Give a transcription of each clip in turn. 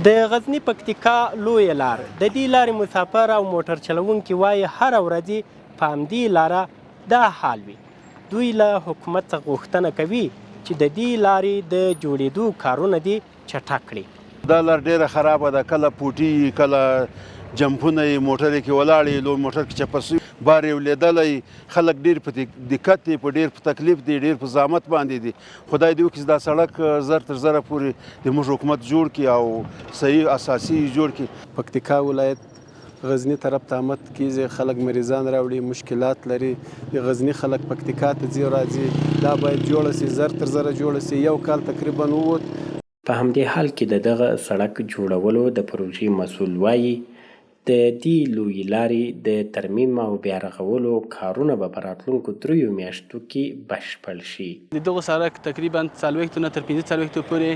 د غزني پکتیکا لویه لار، د دې لارې مسافر او موټر چلوونکي وايي هره ورځ یې په همدې لاره دا حال وي. دوی له حکومت څخه غوښتنه کوي چې د دې لارې د جوړېدو کارونه دې چټک کړي. دا لار ډېره خرابه ده، کله پوټي وي، کله جمپونه وي، موټر کې ولاړ وي، لوی موټر کې چپه شوي، بار یې لوېدلی، خلک ډېر په دقت دي، په ډېر په تکلیف دي، ډېر په زحمت باندې دي. خدای دې وکړي چې دا سړک زر تر زره پورې د موږ حکومت جوړ کړي او صحیح اساسي یې جوړ کړي. پکتیکا ولایت غزني طرف ته آمد کیږي، خلک مریضان راوړي، مشکلات لري، د غزني خلک پکتیکا ته ځي راځي، دا باید جوړه شي، زر تر زره جوړه شي، یو کال تقریبا ووت. په همدې حال کې د دغه سړک جوړولو د پروژې مسؤل وايي، د دې لویې لارې د ترمیم او بیارغولو کارونه به په راتلونکو دریو میاشتو کې بشپړ شي. د دغه سړک تقریبا څلوېښتو نه تر پنځه څلوېښتو پورې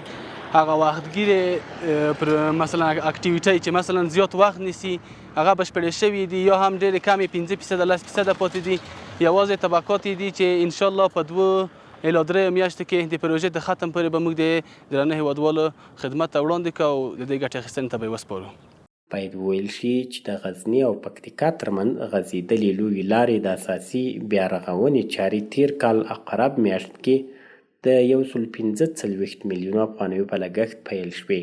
هغه وختګیرې پر مثلا اکټیویټۍ چې مثلا زیات وخت نیسي هغه بشپړې شوې دي یا هم ډېرې کمې پنځه فیصده لس فیصده پاتې دي، یوازې طبقات یې دي چې انشاالله په دوو الی دریو میاشتو کې د پروژې تر ختم پورې به موږ د درنو هېوادوالو خدمت ته وړاندې کړو او د دې ګټې اخیستنې ته به یې وسپارو. باید وویل شي چې د غزني او پکتیکا ترمنځ غځېدلې لویې لارې د اساسي بیا رغونې چارې تېر کال عقرب میاشت کې د یو سل 45 میلیونو افغانیو په لګښت پیل شوې.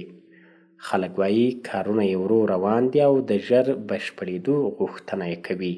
خلک وايي، کارونه یې ورو روان دي او د ژر بشپړېدو غوښتنه یې کوي.